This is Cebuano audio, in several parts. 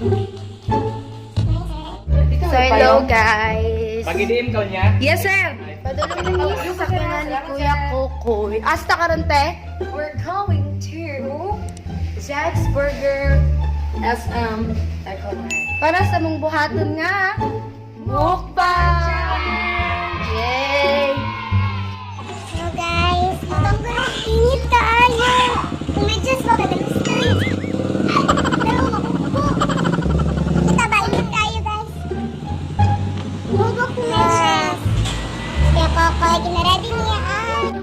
So, hello guys. Pag-i-DM ka niya? Yes, sir. Padulong na ni sa kanan ni Kuya Kokoy. Asta karon te? We're going to Jack's Burger SM Ecoland. Para sa mong buhaton nga mukbang. Yay! So guys, itong init kaayo. Medyas ba ka street? Pero makupo. Kita ba init kaayo, guys? Bugok medyas. Kaya Kokoy, gina-ready niya ang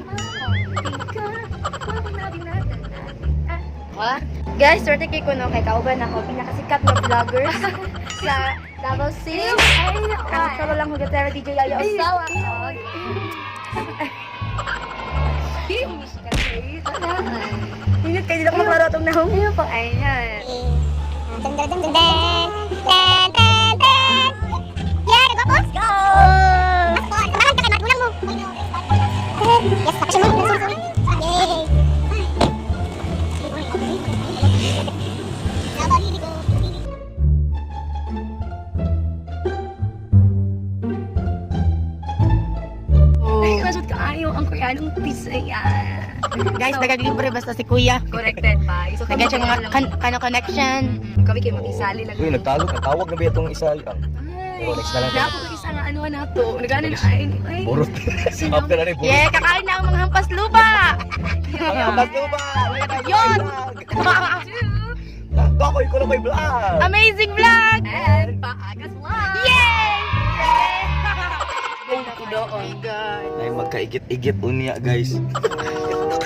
Guys, swerte kay kuno kay kauban ako pinakasikat na vloggers sa Davao City. Ang solo lang hugatera DJ Yaya Osawa. Ingat kayo, dili ako maklaro atong nahong. Ano pang ay niya? Dun dun dun dun dun dun dun dun. Yeah, go, let's go! Mas po, samahan ka kay magulang mo. Yes, action mo. Yay! Ay, kasot kaayo ang Koreanong pizza yan. Guys, nagaglibre basta si Kuya. Corrected pa. So, Nagay siya mga kano connection. Kami kayo makisali lang. Uy, nagtalo, natawag na ba itong isa? Ang Ay, Oh, next na lang. Na ako isa nga ano na to. Nagano na ay. Ay. Burot. After na rin, burot. Yeah, kakain na ang mga hampas lupa. Mga hampas lupa! Yun! Kokoy ko lang may vlog! Amazing vlog! And paagas vlog. Yay! Oh God. Ay, magkaigit-igit unya, guys.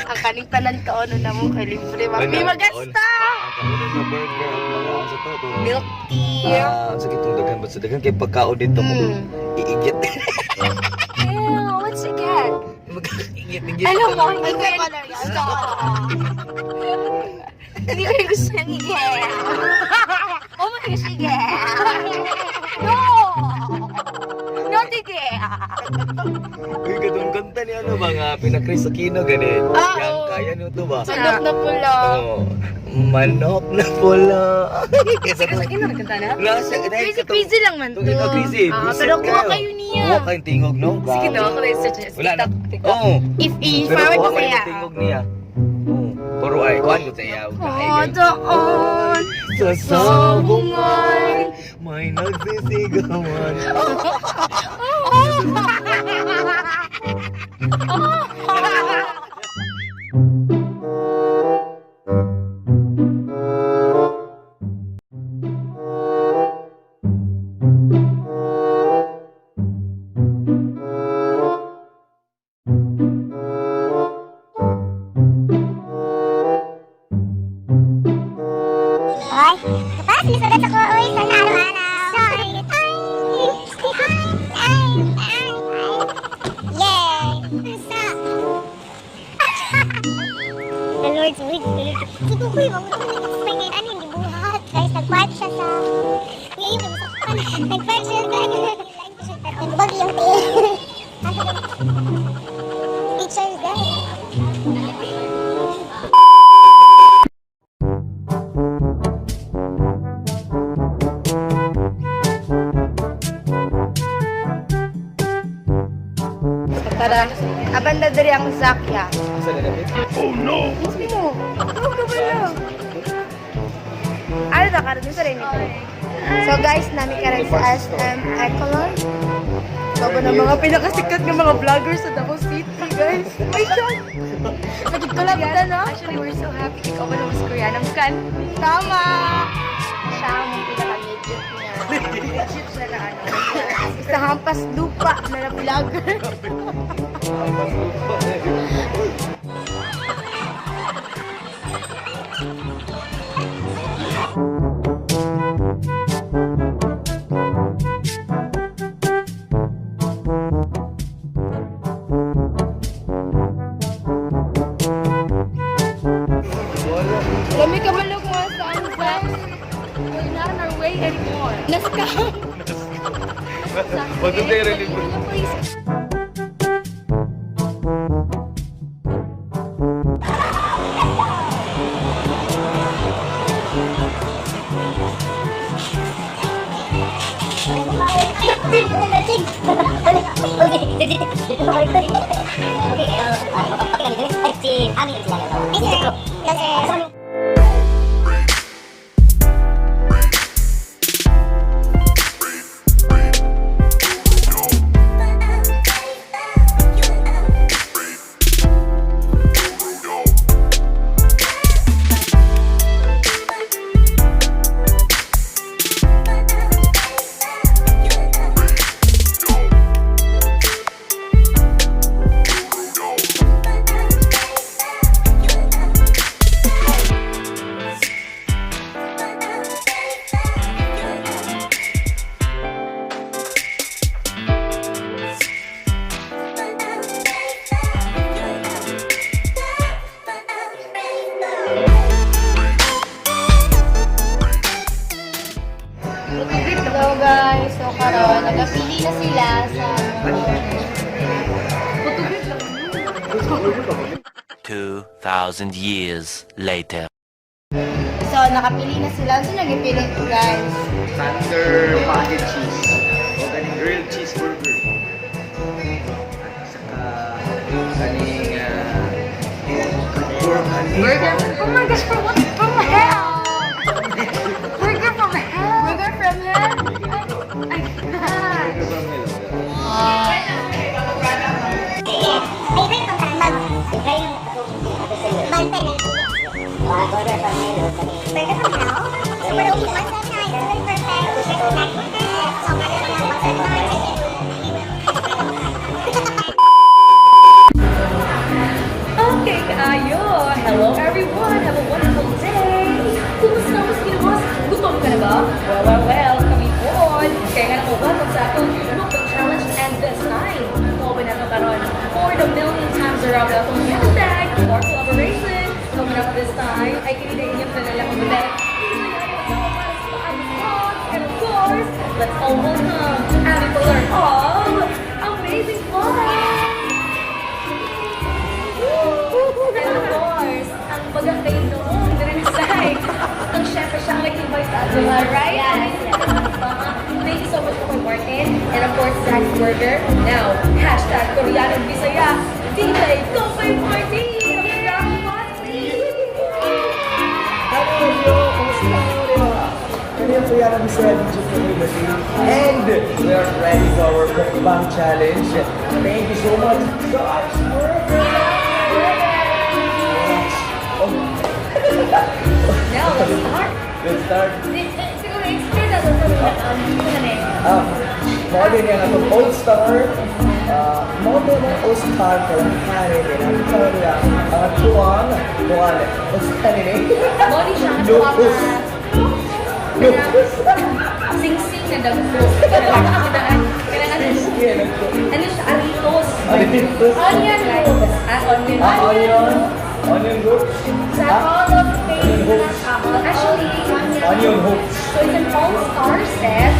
Ang kaning tanan kaono na mo kay libre. Mami, magasta! Ang kauno na burger, ang mga sa to. Milk tea. Ah, sige itong daghan ba sa daghan kay pagkaon dito mo iigit. Ew, what's it get? Magkaigit-igit. Alam mo, hindi ko yan gusto. Hindi ko yung gusto ng ige. Oh my gosh, ige. No! Not ige. Uy, katong kanta ni ano ba nga pinakris Aquino gani. Ah, Yang oo. kaya nyo to ba? Manok na pula. Oo. Manok na pula. Kesa Kasi ino nagkanta na? Nasa, Crazy, crazy lang man to. Ito, crazy. Ah, pero kuha kayo niya. Kuha kayong tingog, no? Sige daw, ako na search niya. Wala na. TikTok, TikTok. Oo. If Pero i-forward kuha ko kayo siya. ng tingog niya. Oo. Pero ay, kuha ko sa iya. Oh, doon. Sa sabungan, may nagsisigawan. Ay, kapag sinusunod ako, uy, sana araw-araw. Sorry. Ay, ay, ay, ay. Yay! Sa. The Lord's with me. Si Kukoy, wag mo naman nag-explain ngayon. Ano yung gibuhat? Guys, nag-park siya sa. Uy, ayun, masaktan. Nag-park siya sa. Nagbag yung tail. Pictures, guys. Tara, abanda diri ang Zakya. Asa na natin? Mismo. Ano ka ba lang? Ano na karon sa rin ito? So guys, nami karon sa SM Ecolon. Bago na mga pinakasikat ng mga vloggers sa Davao City, guys. Oh my God! Nagkikulab na, no? Actually, we're so happy. Ikaw ba naman sa Koreanong kan? Tama! Siya ang pinaka-legit niya. Legit siya na ano. Isa hampas lupa na na vlogger. Hampas lupa. Wala. Kami kamalog mga sa Anzac. We're not on our way anymore. Nascam. Wag ko kayo rinig. Please. Okay. Hello guys, so karon nagapili na sila sa 2,000 years later. So nakapili na sila. Ano nagipili guys? Thunder pocket cheese. O kaning grilled cheeseburger. At saka kaning pork Burger. Oh my gosh, from what? From hell! Burger from hell! Burger from hell? I can't. Burger from hell. Okay, kaayo! Hello everyone! Have a wonderful day! Kumusta mas ginawas? Gutom ka na ba? Well, well, well, kami po! Kaya nga ako welcome sa akong mukbang challenge and this time, kauban na ito karon for the million times around akong hashtag or collaboration. Coming up this time, ay kinida inyong nalala ko ulit. And of course, let's all welcome Abby Fuller of Amazing Vlogs! And of course, ang maganda noon, Rinasay. Ang syempre siya ang nag-invite sa atin, right? Yes. Thank you so much po kay Martin. And of course, Zach's Burger. Now, #KoreanoBisaya, DJ Kumpay Martin! Round one, please! Hello, yo! Kumusta kayo? Kami ang Kuya Rami sa DJ Community. And we are ready for our mukbang challenge. Thank you so much, God's Burger! Yes. Oh, Now, let's start. let's start. Siguro, explain na ito sa ano eh. Ah, mao din ang atong old star. Ah, mao din ang old star karong hari din ang Korea. Ang tuwang buwan. Usta ni. Body siya ang Lupus. Lupus. Sing-sing na dagko. Kailangan Skin. ano siya, aritos. Aritos. Onion roots. Ah, onion. Ah, onion. Onion hoops. Sa Ah, all of onion hoops. Actually, Onion hoops. So it's an all-star set.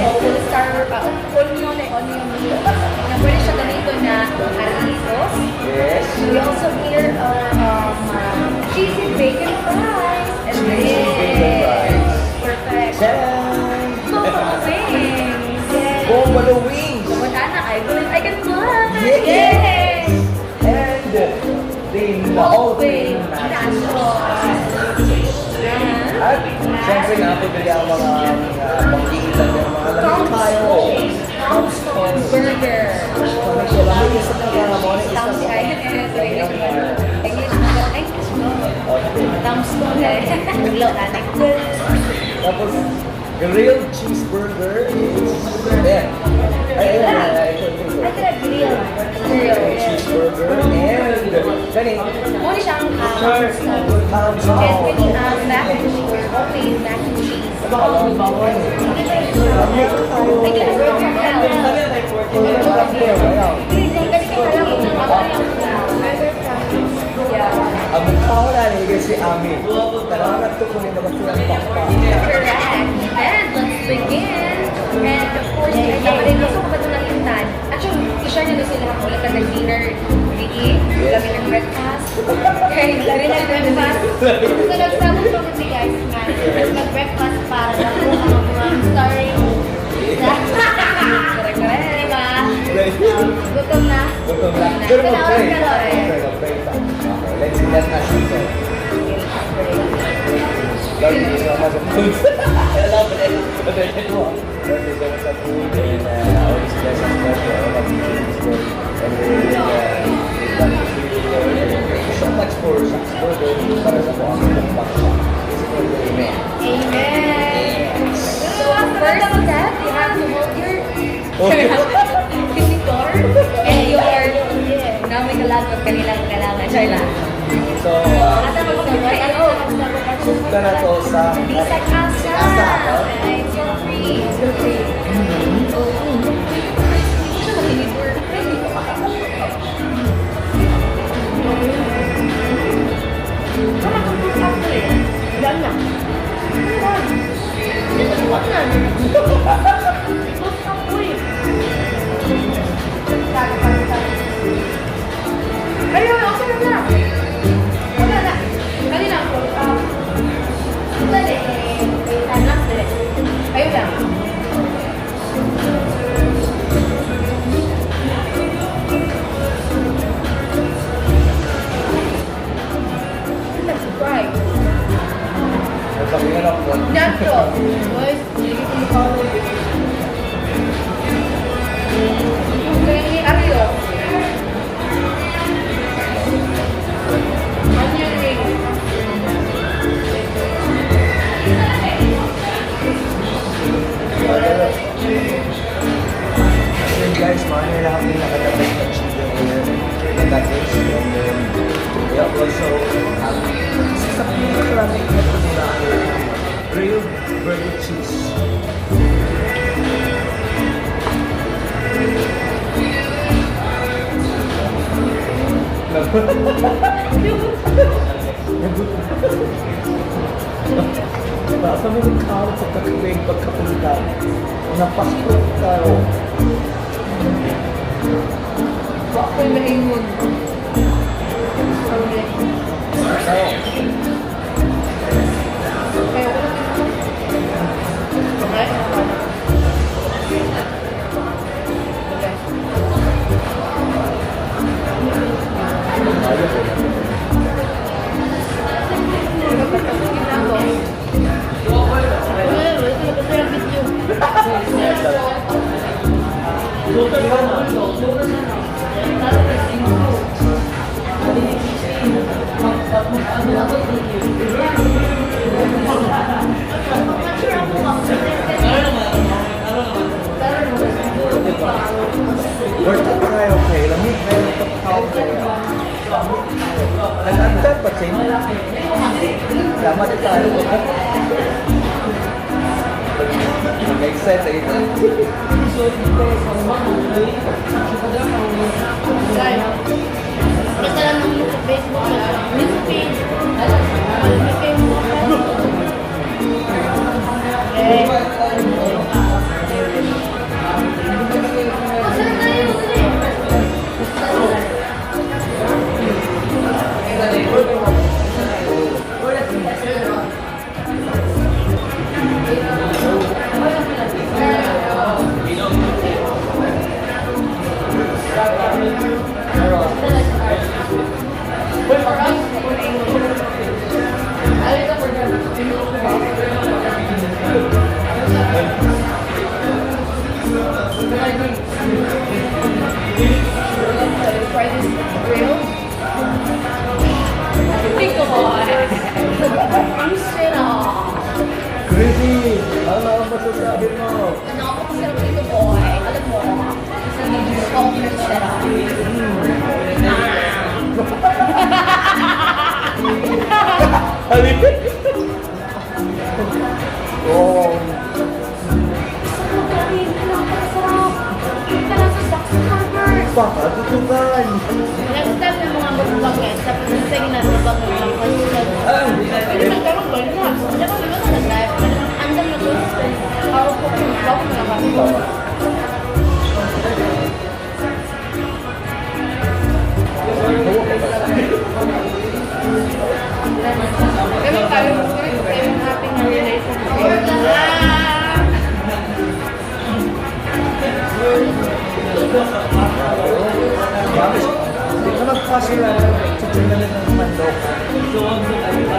So all-star, onion eh, onion. Na pwede siya ganito na aritos. Yes. We also here cheesy bacon fries. And Cheesy bacon this. fries. Perfect. Seven. Buffalo wings. Yes. Buffalo wings. Wala na, I believe I can fly. Yes. And the Whole whole thing. thing. Nachos. At siyempre napibili ang mga panggigitan ng mga lamig tayo. Tombstone Burger. Tombstone. English mo. English mo. Tombstone. Tapos, grilled cheeseburger is, ayan. Ay, ayan, ayan, ayan, ito, ito, ito. Ay, tara, grill. Grilled Grill. cheeseburger and, kani, Muna siyang tombstone. Tombstone. And with mac and cheese. Homemade mac and cheese. Lamig tayo. Ay, burger from hell. Yeah. Ang tao na ni si Ami. Kailangan to kunin naman silang pakpa. Correct. And let's begin. And of course, ay dapat din gusto ko ba ito nalintan? Actually, i-share nyo na sila ako. Wala ka nag-dinner, Vicky. Yes. Kami nag-breakfast. Okay, rin nag-breakfast. So nagsabi ko kasi guys nga, mag-breakfast para nakuha ang mga starring Correct. Lord, thank you so much sa food. I love it. Lord, thank you so much sa food. And always bless us, Lord, for all of you, Lord. And we will back to you, Lord. And thank you so much for Shacks Burger para sa po ang mukbang siya. Amen. Amen. So, first step, you have to hold your Oh. tinidor and your na may kalagot kanilang kailangan. Char lang. So, Asa magsagot? punta na to sa Bisa kasa. Kasa. It's so free. It's so free. Oh, hindi siya matinidor. Yan na. Hindi ko na. Ayun, okay na na. Wala na. Kanina ako. Dali. Anak, dali. Ayun lang. Subscribe. Nagsabi na ako. Natural. Guys, hindi ko mukha. Kaya ni Aryo. Onion ring. So yun guys, mga nila kami nakatapos ng chicken here. Patatas. And then, we have also, isa sa pinakaraming ito muna ang grilled burger cheese. Basta mo ng karo sa kakawin pagkapunta. Napaskot tayo. Wako'y maingon. Sorry. Tayo. Kaya wala. Okay. Okay. Worth it tayo kay lamig kayo tao kayo. Nag-antay pa sin. Salamat tayo. Nag-excite ito. Guys, basta lang ng Facebook, news page, malami kayo mga. Okay. Saan tayo? Dali. Try this grill. Think of it. Ang sarap. Crazy! Ano ang masasabi mo? Ano ako masarap dito, boy. Alam mo, sobrang sarap. Halika! Oh, Sobrang napakasarap. Kita lang sa Shacks Burger. Baka tutukan! Next time yung mga mukbang guys, tapos yung sa inyo mukbang ng mga question. Pwede magkaroon ba yun? Hindi ko naman sa live. Andam na gusto. Ako po kung mukbang na kami. Kami tayo, kami happy na realize na Ah! Hindi ka magpasila. Chuchungan na ng mandok.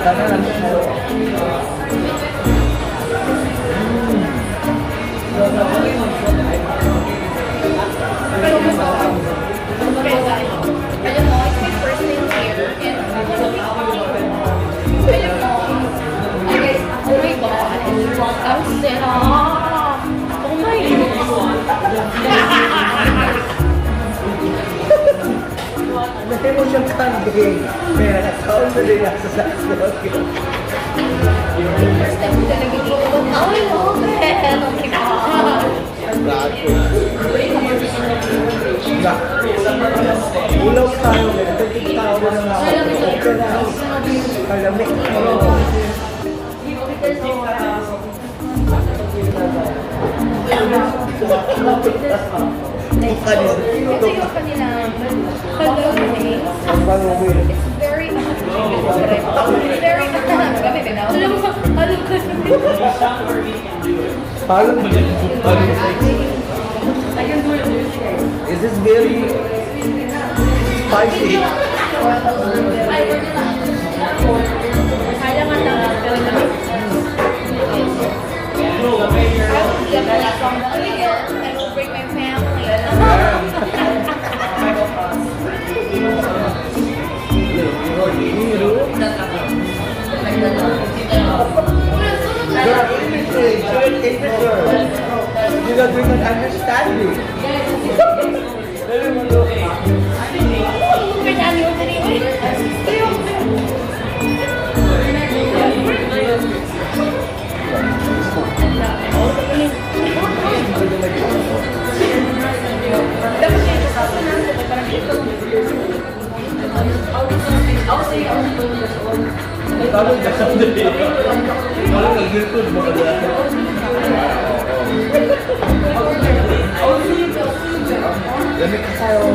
Sana lang tayo. Ang sarap! Oh my God! Nahin mo siyang kanding. Kaya nakataon na din nasa sa First time ko talaga dito. But now I love it! Oh my God! Ulaw tayo. Tao na nga ako. Okay na. Kalamig. Ito yung kanilang buffalo wings. Ang bango. It's very, it's very, alam mo, alam ko. Parang Is this very spicy? Kaya nga lang, pero lamig. I will be a I will bring my family. You got bring an understanding. Lamig ka tayo.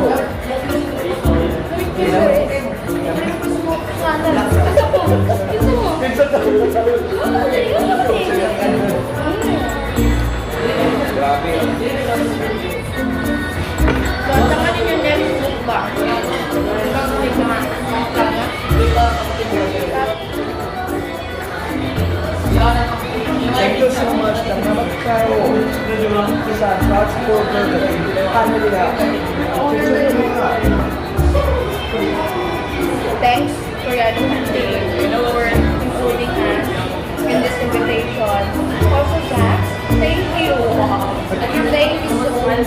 Grabe. So, ang tama ninyo next week ba? Thank you so much. Salamat kayo. Sa God's Burger, family. Thanks, Koreano Hunting, for including us in this invitation. Also, Jax, thank you. Thank you so much.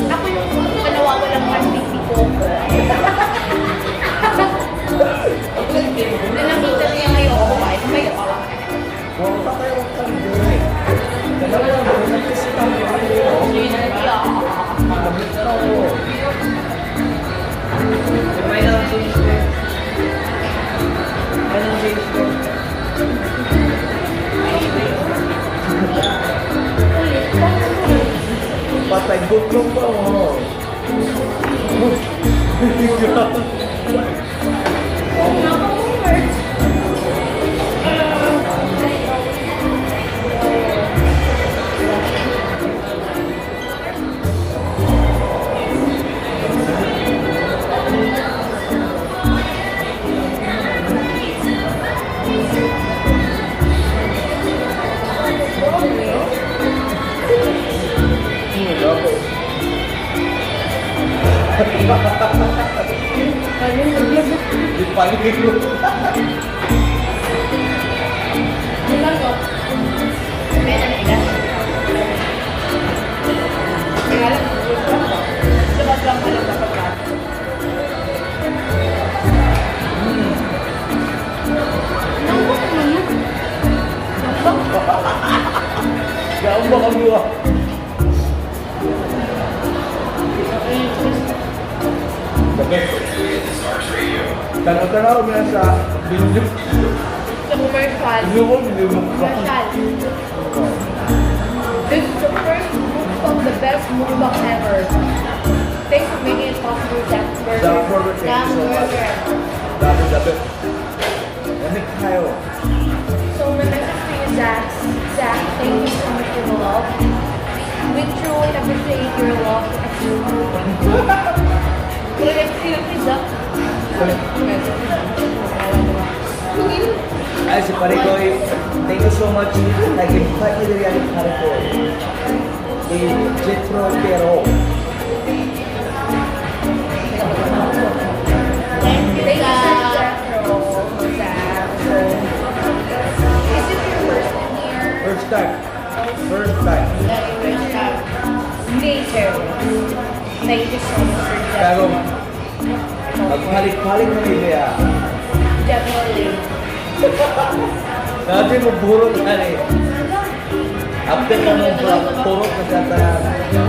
Ako yung kanawawalang kanding ni Coco. Na nakita niya ngayon, ako ba? Ito may Huwag pa kayo kanding. Dalawa lang, nagkisita mo kayo. Lamig kayo. Patay, gutom pa mo. Di paligid mo. Labas lang pala kapag Gaon ba kami ah? The best. Tanaw-tanaw na sa video. Sa commercial. Hindi ko, hindi mo. Commercial. This is the first mukbang, the best mukbang ever. Thanks for making it possible, Jack Burger. Jack Burger, thank you so much. Burger. Dami, dami. Lamig tayo. So my message to you, Zach, Zach, thank you so much for the love. We truly appreciate your love. Zach. Ay, si Paricoy, thank you so much. Nag-invite niyo rin ang Paricoy. Kay Jetro Pero. Thank you, Zach. Zach. First time. First time. Very first time. Me too. Thank you so much for that. Pero, magpalit-palit na nila ya. Definitely. Dati mo burot na eh. After ka mo burot na siya tanan. You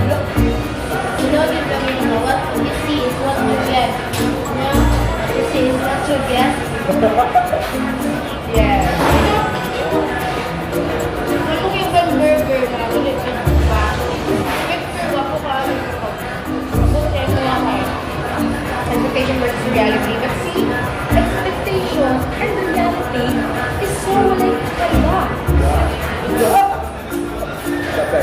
know, you know, what you see is what you get. You know, what you see is what you get. Yeah. Ano yung ibang burger na ulit yung pa? Picture ko pa Expectation versus reality. But see, expectation and reality is so like kaiba. Kape.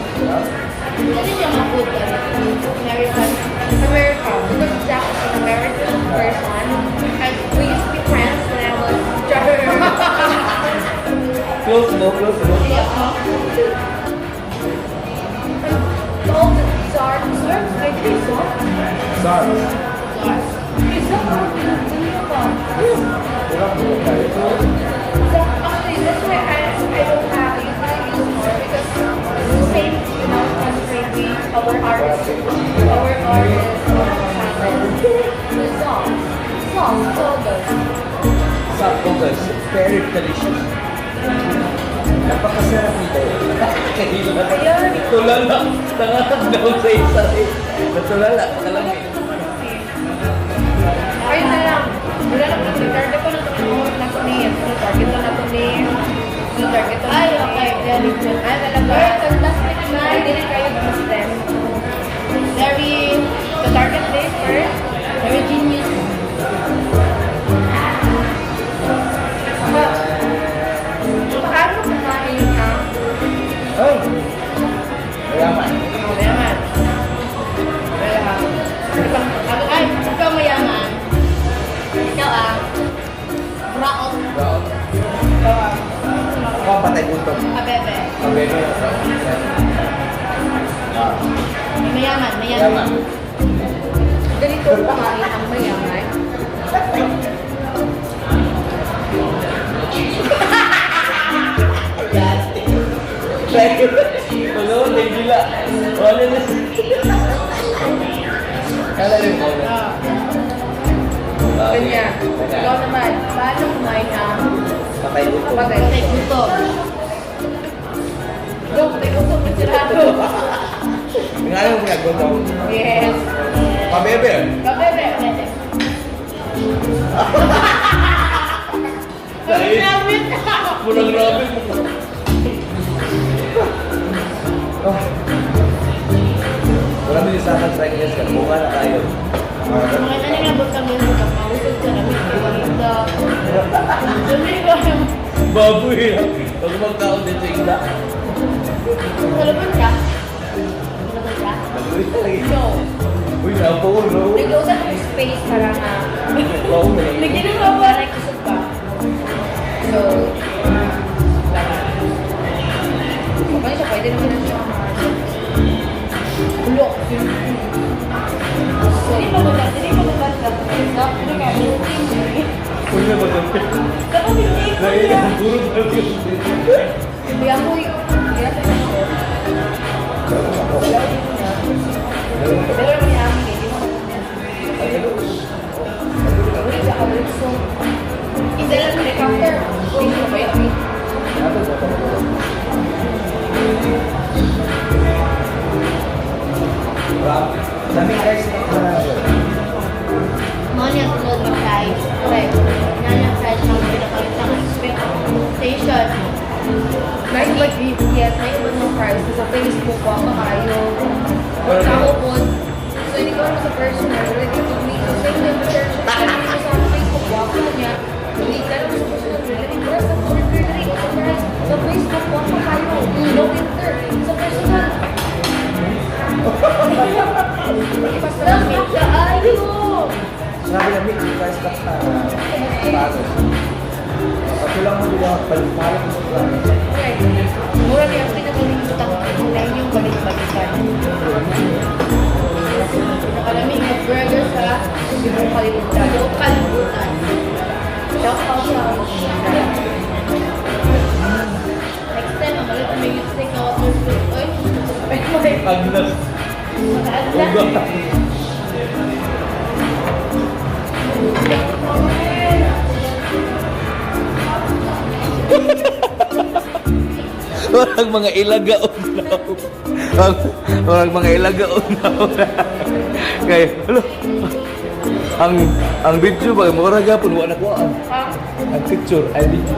Dali niya mga food kami. American. America. Because Jack is an American person. And we used to be friends when I was Close mo, close mo. Yeah. All the czar, czar, I think so. Sorry. Is that all Filipino pa? Kurang mo tayo. Actually, that's why I don't have I use more because it's the same in our country. We our artists, our artists, the songs, songs, songs. Sakto guys, very delicious. Napakasarap nito. Nakakahila. Tulala. Nangatagdaw sa isa eh. Natulala. Kalamig. Ayun na lang. Wala na po. Target ko na ito. Na ito ni. Target ko na ito ni. Target ko na Ay, okay. Very good. Ay, talaga. Fantastic Ay, man. dili kayo stress. Very, The target day first. very genius. But, paano kumain ang Ay! Mayaman. Mayaman. Wala. Ay, ikaw mayaman. Ikaw ah. Raot. Wow. Ako ang patay gutom. Abebe. Pabebe. Ah, Mayaman, mayaman. Mayaman. Ganito kumain ang mayaman. Tulo, nagila. Wala na. Kala rin mo. Ah, ganyan. Ikaw naman, paano kumain ang Patay gutom. patay? Patay gutom. Go, patay gutom na sirado. Nga mo pinagutom. Yes. Pabebe. Kabebe. Abebe. Dahil. Murang grabe. Oh. Marami din sa akin sa English ka. Bunga na tayo. Mga naningabot kami ng kapawusog sa namin. Ito. Dumi ko. Baboy. Pag magkaon dito yung ila. Tulabot ka? Tulabot ka? Baboy talaga. No. Uy, napo ko, no? Nag-uusap ng space para nga. Wow, na Nagdinig ko ba? Nagkusog pa. So, okay siya, pwede naman na siya. Bulok. Hindi pa ba? Hindi pa ba? Hindi ka. Uy, nabagal. Dapat hindi. Dahil, guro pa rin. Hindi ako yung... Hindi ako yung... Dalawa naman yung amin eh. Hindi mo Uy, kakabalik so. Indala sa helicopter. Hindi mo ba yun? Dami guys. Mga niya tulad ng fries. Correct. Nga niya fries ng pinakalit ng expectation. Nice but yes, nice but no price. Sa Facebook ko, ako kayo. Sa ako po. So, hindi ko alam sa personal. Ready to me. So, same din sa church. Sa Facebook ko, ako niya. Hindi ka alam sa personal. Ready to sa order rin. Sa price. Sa Facebook ko, ako kayo. No filter. Sa personal. Lamig kaayo! Sabi na, Mick, guys, basta. Paano? Patulang mo nila, palit-palit mo sila. Okay. Mura niya ang pinakalimutan ko na yung balik-balikan. Pinakalamig na burger sa Hindi mo kalimutan. local. Murag mga ilaga unaw. Murag mga ilaga unaw. Kay, hello. Ang video ba murag gapon wa na kuhaan. Ang picture ay video.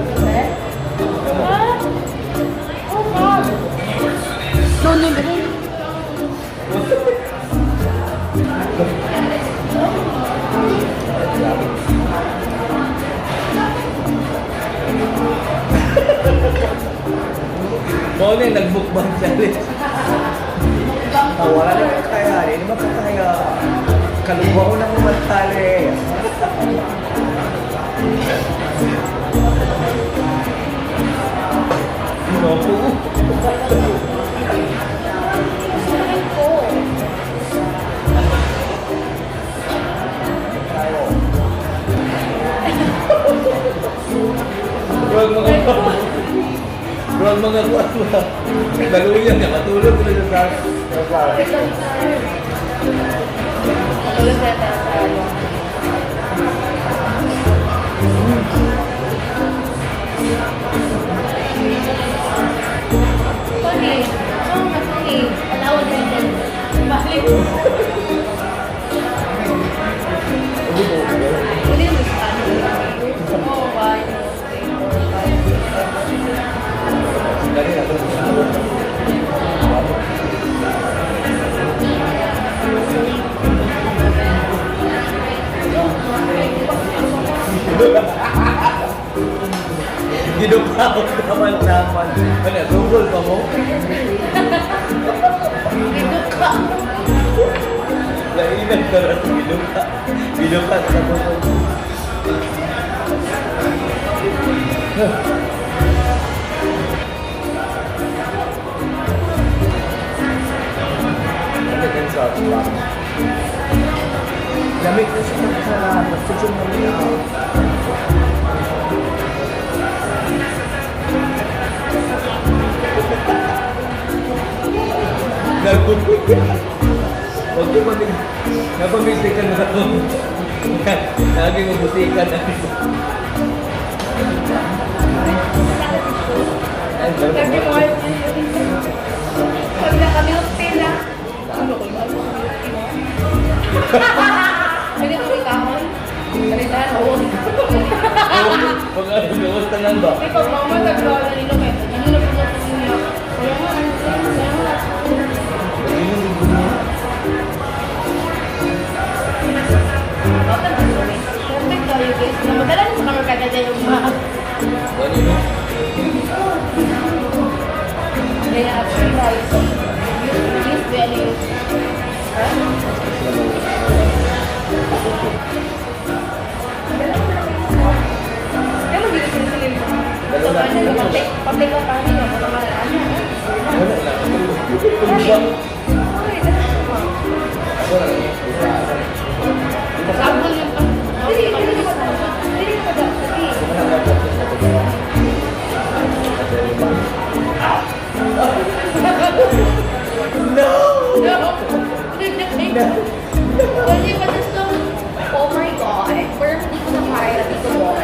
No, no, no. Mao ni nagmukbang challenge. Ah, wala na kaya, hindi naman kaya. Kalubaw na mo matali. No. Ko. Murag mga kuwan ba? Daluyan nga, matulog ko na sa Tulog na tayo sa ano. Sorry. Sorry, sorry. Alawa din din. Balik. Uli mo sa ano. Oh, 1, 2, 3, 4, 5, 6. Ginupaw naman naman. Ano, Google pa mo? Ginuka. Lainan ka rin. Ginuka. Ginuka sa Google. Lamig na siya ng sarap. Basta siya mamaya. Nagpupuya. Huwag ko mamig... Napamisikan na ako. Lagi mabusikan na. Ay, Sabi mo, pag naka-milk tea na. Ano ko? Ano ko? Pwede ko kahon? Kalitan, oo. Pag ano, gawas tanan ba? May pag mama taglaw na nilo kay ano na po na niya. Wala nga, ano wala nga. Perfect tayo guys. Na madala na sa kamar kada din yung mga. Ano yun? Kaya after tayo. Use value. Pero hindi ko sila So, ano, public ka pa rin, ako naman, ano. Wala lang. Tumba. Ay, dala ko. Ako lang. Sabon yung Dili, dili ka ba? Dili ka ba? Dili. No! No. Kasi gusto Oh my God. Pero hindi ko na kaya dito, boy.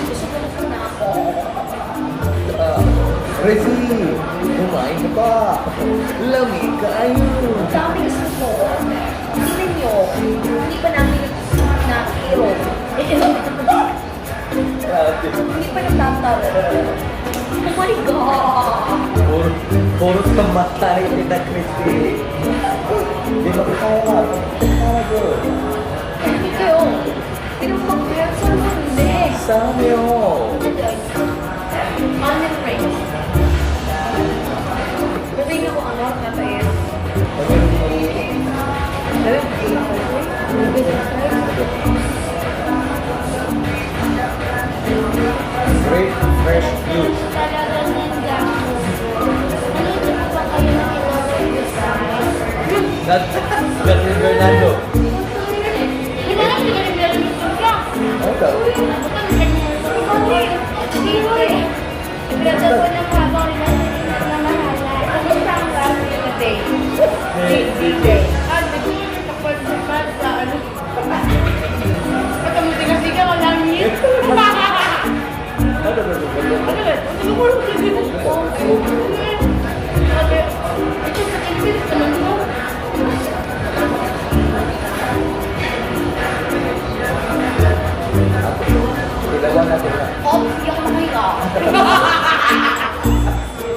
Gusto ko na po na ako. Rezi! Kumain ka pa! Lamig kayo! Ang dami gusto ko. Tingnan nyo, hindi pa namin na-hero. Grabe. Hindi pa nagtataro. Oh my God! Puro, puro kamatay ni na Christy. Di ba kaya? Kaya girl. Hindi kayo. Pinapakaya sa hindi. Sabi oh. Onion rings. Pwede ko ano, natayin. Great fresh view. Talaga ninja. Nandito po ba kayo ng inaway That is Fernando. Hindi na lang pinag-meron ka. Ano daw? Ano daw?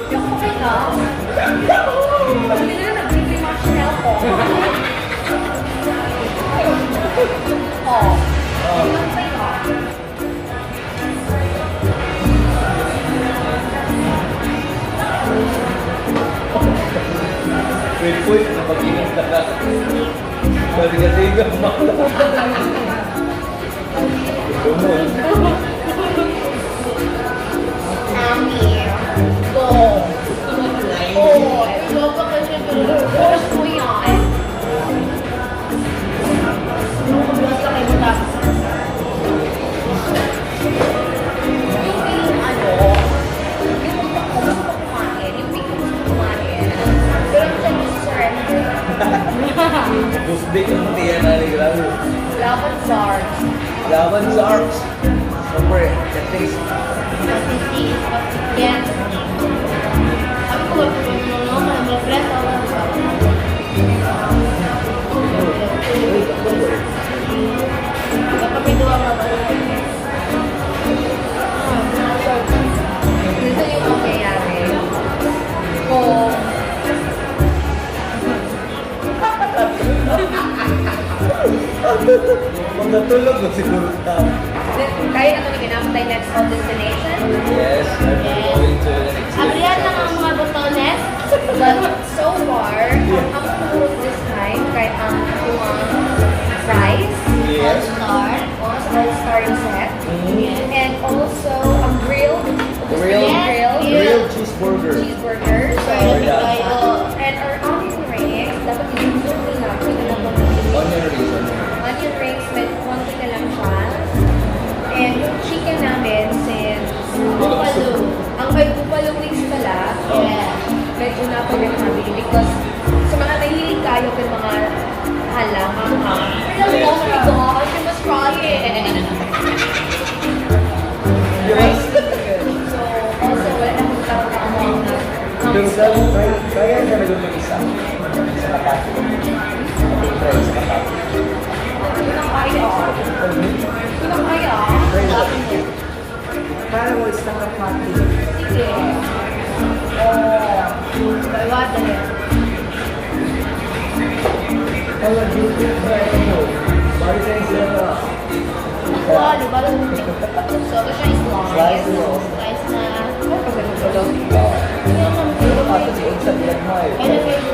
Yung okay na. Hindi na nag-drink yung mga Chanel ko. Oh. Yung sa'yo. Wait, wait, napag-ingat na ka. Pwede kasi ikaw Tumul. Ami. Go. Oh, go pa kasi pero Oras mo yan. basta kayo tapos. Yung feeling ano, yung utak ko gusto ko kumain, yung feeling ko gusto ko kumain. Pero ang tiyan ko surrender. Busbik ang tiyan na ni grabe. Laban Zar. Laban sa arts. Siyempre, the taste. Masisi. Yan. Sabi ko, mag-bless. Baka may duwa ka ba? Dito yung mangyayari. Kung Magkatulog ko siguro ta. Kaya na ito na next on destination. Yes, I'm going to the next Abrihan lang ang mga botones. But so far, ang food this time, kahit ang kuwang fries, Yes. Star. all star set, and also ang grilled, Grilled. grilled Grilled cheeseburger. cheeseburger. So, Perfect kayo. and our onion rings, dapat i-zoom na ito na Onion rings. Onion rings. Onion rings, medyo konti na lang siya. And yung chicken namin, since Buffalo. ang may buffalo wings pala, Oh. Yeah. medyo napagkakabili because sa mga nahilig kayo kay mga hala, manghang. Pero Yes. oh my gosh, you must try it. Yes. So, also, wala na akong tawag na ako na Pero sabi, kaya kaya na doon mag-isa. Sa Makati. Try sa Makati. Kunang kaya. Kunang kaya. Try na. Para mo sa Makati. Sige. Kaiwa dali. Kaya dito try mo. Bari sa isa na. Wow, di ba? So, ito siya is slice. Slice mo. Slice na. Ano pa ganun ko daw? Pero ato si Unsa bilag mo eh.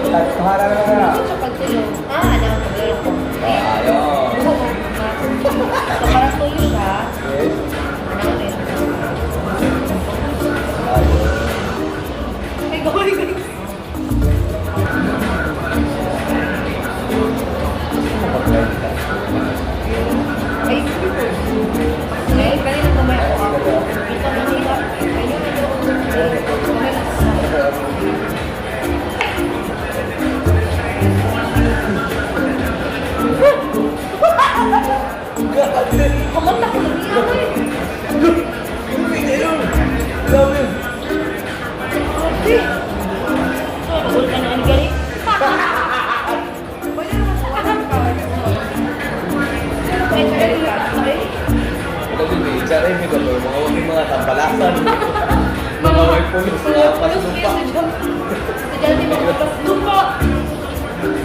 Tagpahara na na. Ito siya pagtulog. Ah, ano, pagulong ko. Ayo. So, parang tuyo siya. Yes. Ano rin? Ay, gawin ko. Ay, ay, kanina tumay ako. Ito na nila. Ayun, ito. Tumay na sa- Kumanta ko lang niya, eh. Grabe. So, pagulong ka na ang galing. Pwede naman sa Charay mi gano'n, mga huwag yung mga tampalasan. Mga may pulos, mga paslupa. Estudyante mo lupa.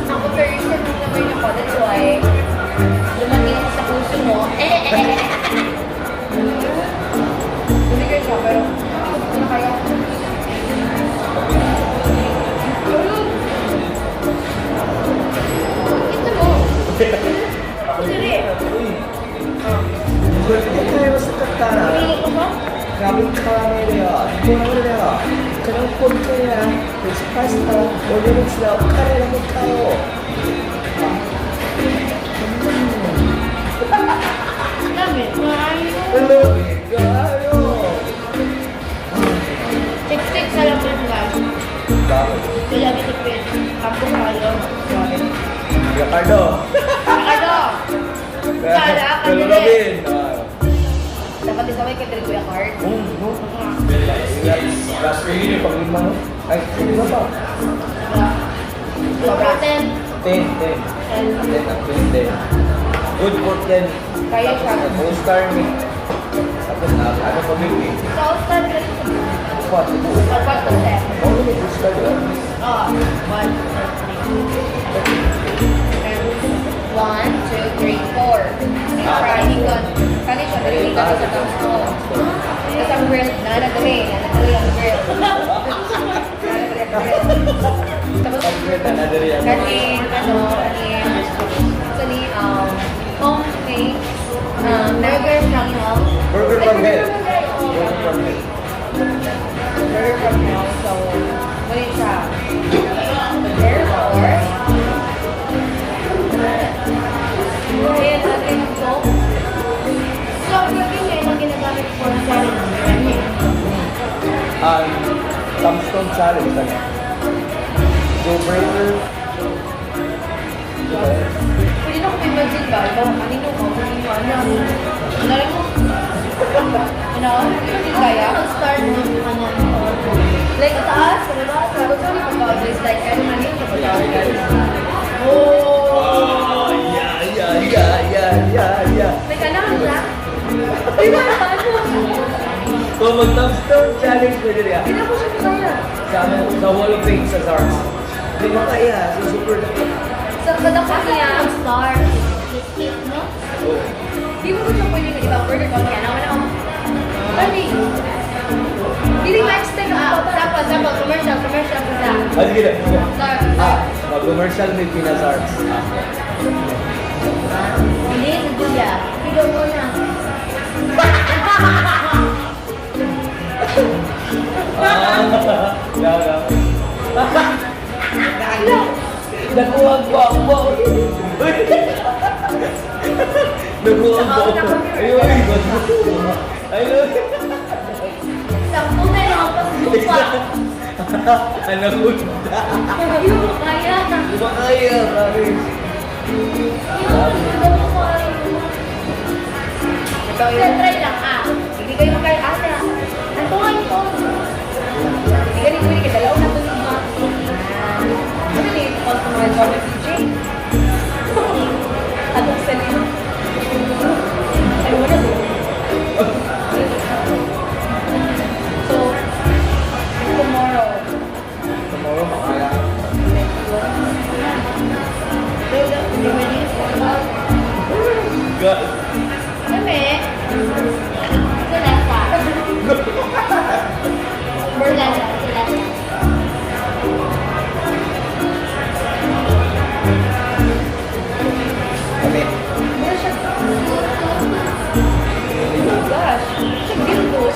Ako very sure kung naman ako. That's why, dumating ako sa puso mo. Eh, eh, eh, eh. Bumigay siya, pero hindi na kaya. Ito mo. Dali. Kaya sa katara. Pagulong ko ba? Grabe 카라멜이야. 이거야. 그냥 꼴찌야. 그래서 파스타 올리는 카레를 못하요. Dami. Maayo. Hello, kayo. Tik-tik sa lang yun, guys. Bakit? Kaya bitipid. Ako kayo. Sorry. Ricardo. Ano? Sara, Hello, kanina. Robin. Dapat isaway kay Dre Kuya Card. Boom, boom. Last year, pag lima, no? Ay, lima pa. Sobra. 10. 10, 10. 10, actually 10. Good for 10. Kaya siya. All star meat. Na, ano pa milk eh? So, start ka rin sa What? Pagpat to step. Oh, may gusto di ba? Oh, one, two, three. One, two, three, four. Kani kani siya, dali ka sa gusto. Tapos ang grill, nana dali, nana dali ang grill. Nana dali ang grill. Tapos Pag-grill na nadali ang Kani, ano, kani, kani, home made, burger from hell. Burger from Ay, hell. burger from hell. Burger from hell. Burger from hell. So, muna siya. Therefore, ayan, atin ko. So, burger niya yung ginagamit for challenge. Ang Tombstone Challenge. Ano? Go Burger. Pwede na kung imagine ba? Ikaw, kanino ko? Kanino, ano? Ano rin mo? Ano? Hindi kaya? Mag-start ng ano. Like, taas, sa baba, sa baba, sa baba, is like, ano man yun, sa baba. Oh, yeah. Like, ano, ano na? Di ba, ano? So, mag-Tombstone Challenge pwede niya. Hindi na ko siya kaya. Sa, ano, sa Wall of Fame sa Zarks. Di ba kaya? So, super dami. Sa kadaka niya, Mag-start. Skip, no? di mo ko siya pwede ng ibang burger ko. Kaya naman ako. Pwede. Hindi ma-extend ang Ah, baba. tapos, tapos, commercial, commercial ko sa. Ah, sige na. Sige. Start. Ah, mag-commercial may Pinazarks. Hindi, si Julia. Ikaw muna. Ah, no, no. Nakuha ko ang buo. Nakuha ang buo. Ayun, ayun. Ayun. Sampu na lang ako sa lupa. Anak ko. Hindi mo kaya. Di ba kaya, pare? Hindi mo kaya. Ikaw yun. Try lang, ah. Hindi kayo makaya. Ate, Antungan ko. hindi ka rin pwede kay dalaw na ito ni Ma. Ano ni call ko mga job DJ? Atong sa lima. Ay, wala ba? So, tomorrow. Tomorrow, makaya. God. Kami. Ito lasa. Ito lasa. Ito lasa. Kami. Meron siya. Oh gosh. Siya beautiful.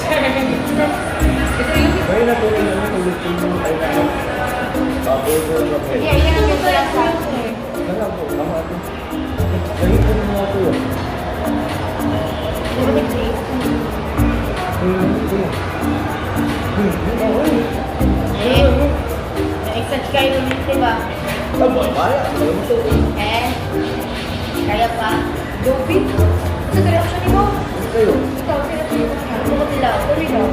Ito yung Ay, natuloy na tuloy-tuloy. Ay, na. Ah, burger from hell. Yeah, yan ang ito lasa. Wala po, tama ito. Lagi po ng mga tuyo. Eh, na-excite kayo ulit, di ba? Tama, kaya. Alam mo to. Eh, kaya pa. Dobby. Sa reaction ni mo. Ano kayo? Ikaw, sino ko yung Ano ko sila? Sorry daw.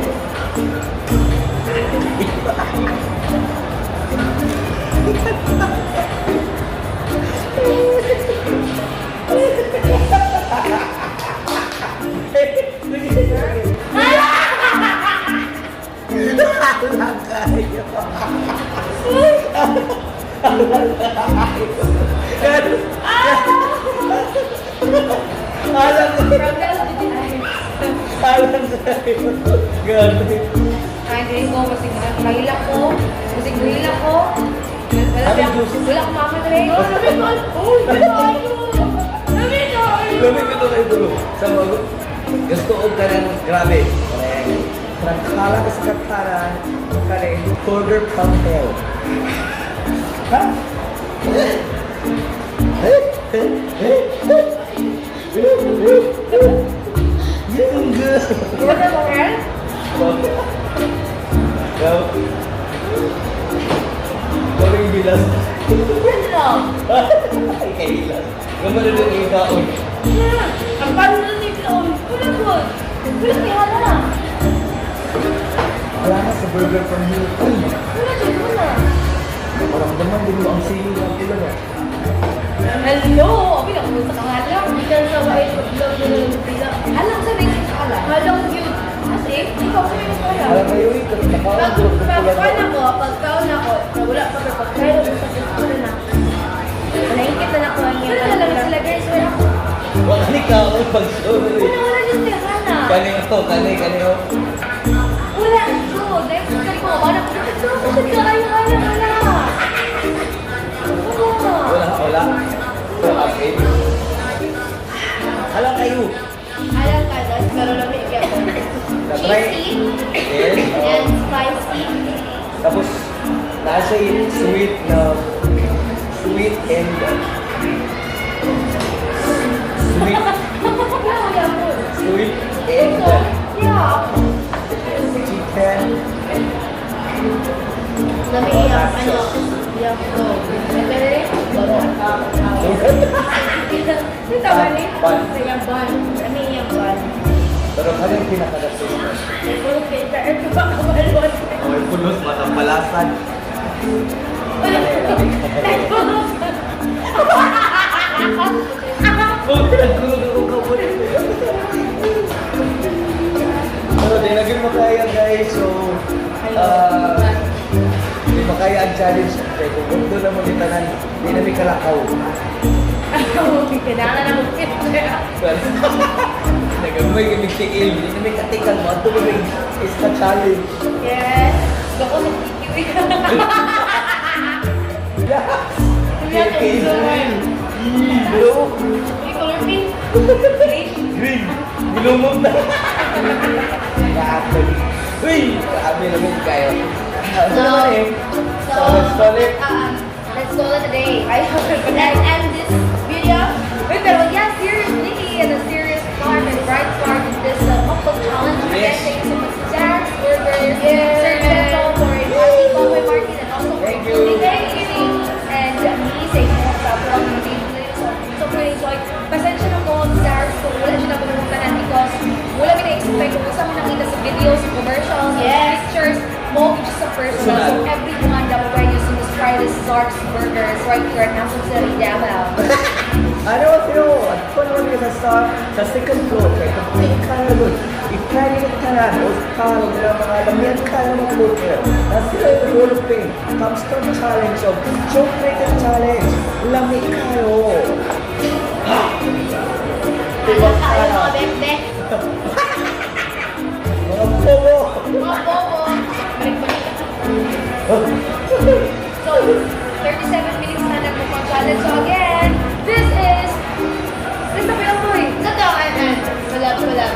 Alam ko. From the LGBTI. Alam sa'yo. Grabe. Ay, hindi ko. Masig mahila ko. Masig mahila ko. Wala Ano siya. juice? Wala akong mama na rin. Sabi ko, oh, sabi ko. Lamig ito kayo dulo. Sa mga gusto ko ka ng grabe. Trangkala ka sa kataran. Kare, burger from hell. Ha? Burger from hell? Kaming bilas. Ano? Ay, kahilas. Gamay na din yung kaon. Ang paano na nito? Wala ko. Wala kay hala. Wala na sa burger from hell. Uy! Wala dyan, wala. Parang naman din mo ang sili ng pila na. Hello! Abi, nakumulsa ka nga lang. Hindi ka na sa wait, pag-vlog na lang sila. Alam sa rin sa hala. Halong Alam kayo eh, Pag nakaon ko pag ako, pagkaon ako, na wala pa pero pagkaon ko sa ano na. Naingkit na ako ang Wala na lang sila guys. Wala ako. Wala ni kaon pag sorry. Wala, wala dyan sila sana. Kani ko, kani, kani ko. Wala ko. Dahil sa kali ko, wala ko. Wala, wala, wala. Wala. Wala, wala. Okay. Alam kayo. Alam ka, das, pero lami ako. Na-try. Cheesy Yes. and spicy. Tapos, nasa yung sweet na sweet and sweet Wala, wala po. sweet and So, yeah. chicken. Lami yung ano, yung ko. Ito rin, Yung tama ni? Bun. Yung bun. Lami yung bun. Pero kani yung pinaka-best. Ito ba kabalot? Okay, pulos, matampalasan. Pero di na gyud makaya guys. So, di makaya ang challenge. Kaya kung gusto na mo ni tanan, di na mi kalakaw. Kailangan na mo. Well, nagamay kami tiil, di na mi katikan mo. Ato ba is a challenge. Yes. Bako sa PQ. Yes! Blue! May color pink. Green. Green! Gilumog na! Kaapol. Uy! Grabe naman kayo. Ano naman eh? So, let's call it. Let's call it a day. I Let's end this video. Wait, pero yeah, seriously, and a serious part and bright part in this mukbang challenge. Again, Yes. thank you so much to Jack's Burgers, Yes. Sir Cheto for inviting Kokoy Martin and also for Thank you. including me and me sa inyong sobrang video. So, sobrang enjoy. Pasensya na po, Zars, kung wala siya na pumuntahan because wala mi na-expect kung saan mo nakita sa videos, commercials, Yes. pictures, mo just sa personal. So, Personal. everyone that will you to try this Zark's Burgers right here at National City, Davao. Ano sino? At kung naman kayo sa second floor, kaya kung kaya doon, ikari ng tanan, o karo nila mga lamian kaya mga burger. Na sila yung Hall of Fame, Capstone Challenge of Chocolate Challenge. Lami kayo. Ha! Diba Alam tayo kayo? mga bebe. Mga bobo! Mga bobo. Balik-balik. So, 37 minutes na nagmukbang challenge. So again, this is... This is the boy. Sa to, ay, ay. Wala, wala.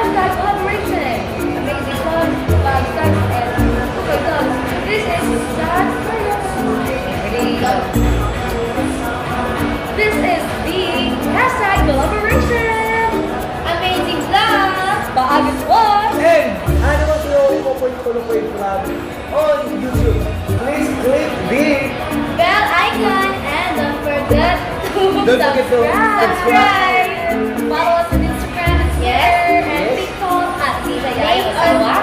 #collaboration. Amazing Vlog, Vlog Stacks, and Kukoy Vlogs. This is Zach Ready? Go. This is the #collaboration. Amazing vlog. Baagis Vlog. And ano mo siyo, Kokoy Kolokoy Vlog on YouTube. Please click the Bell icon and don't forget to Don't forget to subscribe. Follow us on Instagram and Twitter Yes. and Yes. TikTok at Tita Yaya Name Osawa.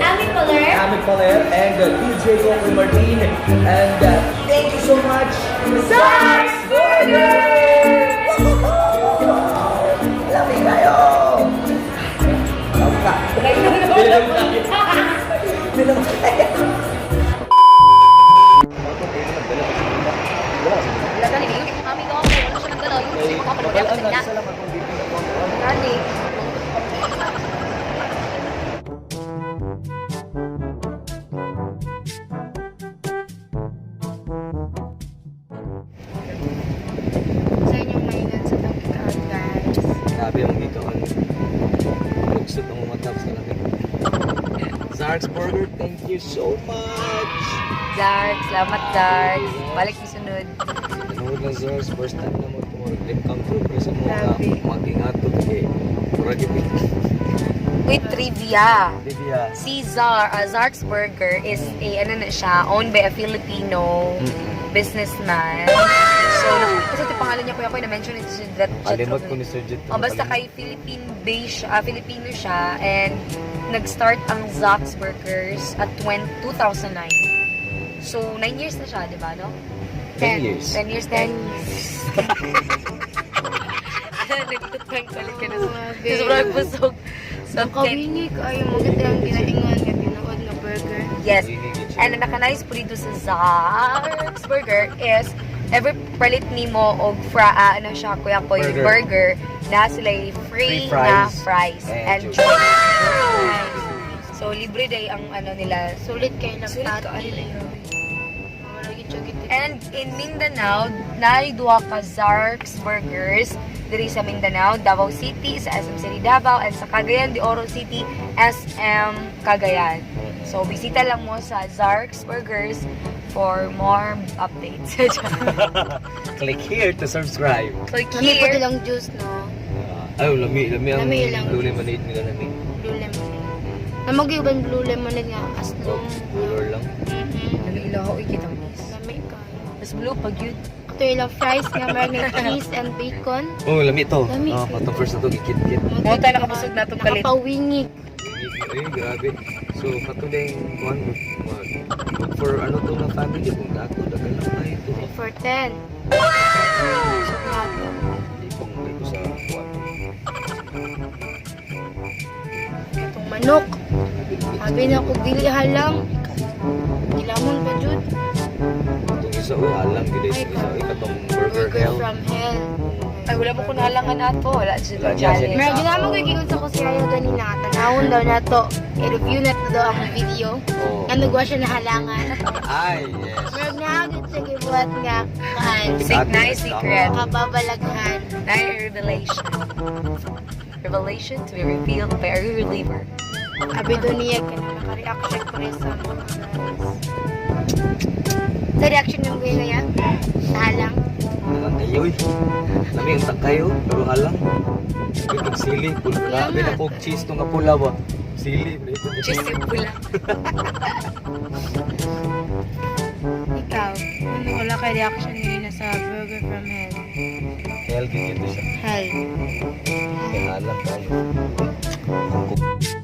Ami Poler. Amit Paler and DJ Kokoy Martin. And thank you so much. Zack's Burger! Lami kayo! Tawag ka. Bilang tayo. Bilang tayo. Gani. Sa inyong maingan sa tangkikaan, guys. Grabe ang gikaon. Lugsot ang umatap sa lamig. Zark's Burger, thank you so much! Dark, salamat Dark. Balik mi sunod. Nanood lang Zark's, first time na mo tumurag dream come true. Pero sa mga Grabe. magingato kay Murag ipit. Wait, trivia. Divya. Si Zark's Burger is a, ano na siya, owned by a Filipino businessman. So, kasi ito pangalan niya, kuya ko, na-mention ito si Jet. Kalimot ko ni Sir Jet. Oh, basta kay Philippine base, Filipino siya and nag-start ang Zark's Burgers at 20, 2009. So, 9 years na siya, di ba, no? 10 years. 10 years, 10 years. Nagtutang balik ka na. Grabe. Sobrang busog. So, Ang kawingi kayo mo gid ang ginaingon nga tinuod nga burger. Yes. And ang naka-nice po dito sa Zark's Burger is every palit nimo og fra ah, ano siya, Kuya Koy, Burger. burger, na sila free, Free na fries fries and and juice. juice. So libre day ang ano nila. Sulit kay lang Sulit tati. kaayo. Wala gid siya gid. And in Mindanao, naay duha ka Zark's Burgers diri sa Mindanao, Davao City, sa SM City Davao, and sa Cagayan de Oro City, SM Cagayan. So, bisita lang mo sa Zark's Burgers for more updates. Click here to subscribe. Click Lami po here. lang juice, no? Ay, lami, lami ang Lami lang. blue lemonade nila, lami. Blue lemonade. Namag yung blue lemonade nga aslong. Color lang. Lami ilaw, uy, kita miss. Lami kayo. Mas blue pag yun. Ito yung fries nga meron ng cheese and bacon. Oh, lami to. Lami. Oh, patong first na to, gikit-kit. Mo tayo nakabusog na itong kalit. Nakapawingig. Ay, grabe. So, katuleng, kuhan, mag, for ano to na family, kung dako, dagal lang tayo to. For 10. So, nga to. Lipong dito sa kuhan. Itong manok. Sabi na kung dili halang. Gilamon pa jud. Itong isa, uy, alam, gila Ay, isa, uy, katong burger Burger hell. from hell. Ay, wala mo kung nahalangan ato. Wala siya Wala niya, challenge. Meron ginamon ko giingon sa ko si Ayo ganina. Tanawon daw na to. I-review na to daw ang video. Oh. Nga nagwa siya na halangan. Ay, yes. Meron na agad siya gibuhat nga kaan. Nice secret. Kababalaghan. Nice revelation. Revelation to be revealed by a reliever. Abi doon niya ka na naka-react siya pre sa mga guys. Sa reaction ng kuya na yan? Halang. Alang kayo, uy. Lami ang takayo, pero halang. Itong sili, grabe na po, cheese itong apula ba? Sili, pre. Cheese yung pula. Ikaw, ano wala kay reaction nila sa burger from hell? Hell, gigit siya. Hell. Kaya halang tayo. Kung